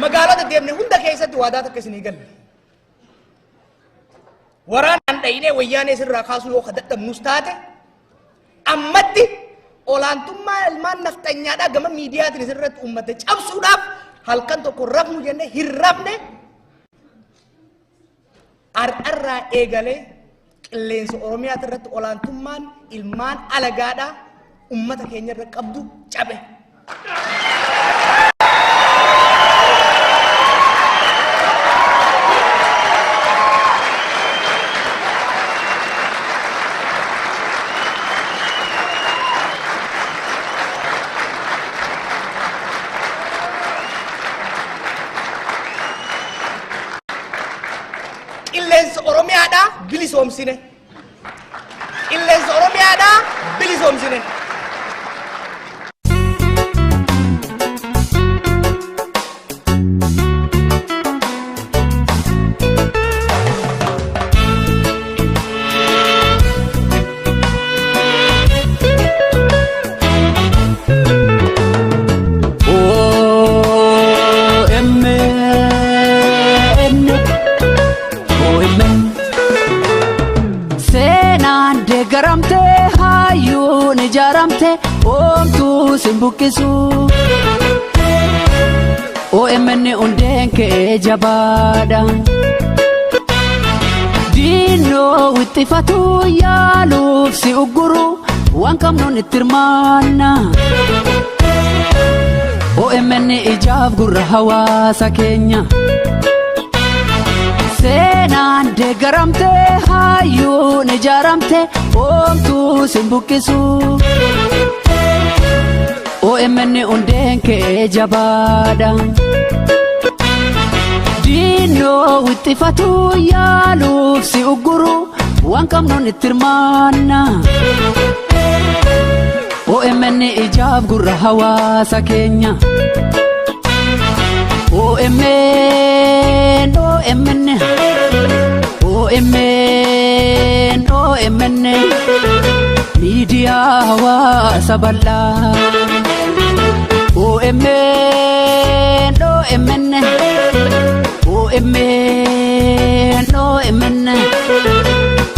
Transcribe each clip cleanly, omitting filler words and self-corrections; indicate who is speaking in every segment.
Speaker 1: Magaalota deemne hunda keessatti waadaa takka isinii galle. Waraanaan dhayinee Wayyaanee sirraa kaasuu yoo ka dadhabnus taate, ammatti olaantummaa ilmaan nafxanyaadhaa gama miidiyaatiin isirratti uummate cabsuudhaaf halkan tokko rafnu jenne hin rafne. Har'arraa eegalee qilleensa Oromiyaati irratti olaantummaan ilmaan alagaadhaa ummata keenya irra qabdu cabe. Qilleensa Oromiyaadhaa bilisoomsine. Qilleensa Oromiyaadhaa bilisoomsine.
Speaker 2: OMN OMN. Seenaan deeggaramte, hayyuun ijaaramte, oomtuu sin buqqisu. OMN hundeen kee jabaadha. Diinoo wixxifatu yaaluuf si ugguru, waan qabnuun itti hirmaanna. OMN ijaaf gurra hawaasa keenya. Seenaan deeggaramte, hayyuun ijaaramte, oomtuu sin buqqisu. OMN hundeen kee jabaadha. Diinoo wixxifatu yaaluuf si ugguru, waan qabnuun itti hirmaanna. OMN ijaaf gurra hawaasa keenya. OMN OMN OMN OMN miidiyaa hawaasa bal'aa. OMN OMN OMN OMN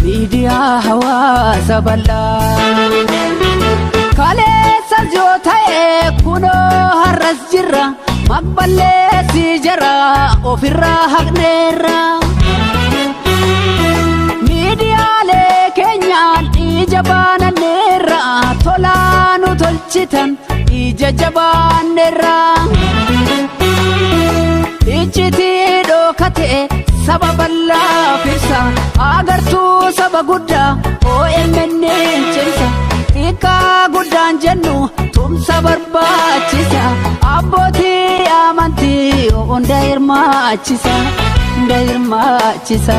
Speaker 2: miidiyaa hawaasa bal'aa. Kaleessas yoo ta'e, kunoo har'as jirra, maqballeessi jara ofirraa haqneerra. Miidiyaalee keenyaan ija baananneerra, tolaa nu tolchitan, ija jabaanneerra. Iccitii dhokate saba bal'aaf ibsa, agartuu saba guddaa OMN cimsa. Xiqqaa guddaan jennu tumsa barbaachisa, abbootii amantii hunda hirmaachisa, hunda hirmaachisa.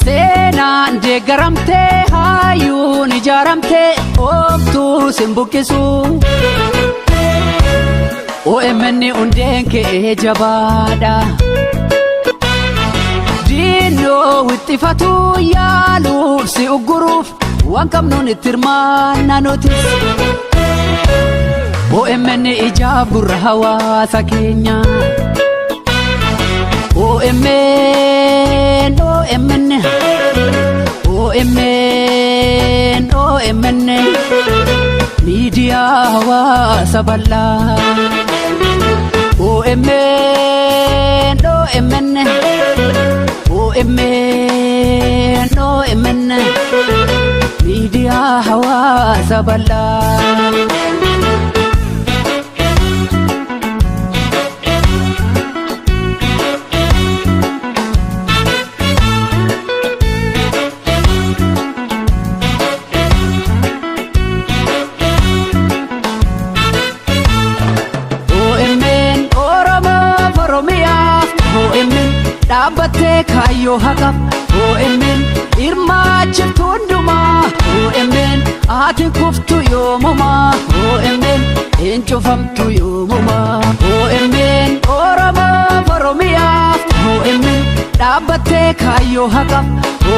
Speaker 2: Seenaan deeggaramtee, hayyuun ijaaramtee, oomtuu sin buqqisu. OMN hundeen kee jabaadha. Diinoo wixxifatu yaaluuf si ugguruuf, waan qabnuun itti hirmaanna nutis. OMN ijaaf gurra hawaasa keenya. OMN OMN OMN OMN miidiyaa hawaasa bal'aa. OMN OMN OMN OMN miidiyaa hawaasa bal'aa. OMN Oromoof Oromiyaaf, OMN dhaabbattee kaayyoo haqaaf, OMN hirmaachiftu hundumaa, OMN ati kuftu yoomumaa, OMN hin cufamtu yoomumaa. OMN Oromoof Oromiyaaf, OMN dhaabbattee kaayyoo haqaaf,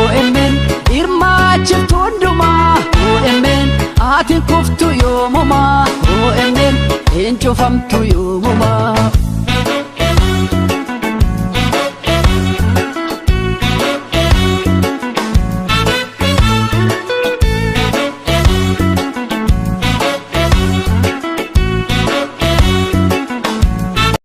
Speaker 2: OMN hirmaachiftu hundumaa, OMN ati kuftu yoomumaa, OMN Hin cufamtu yoomumaa.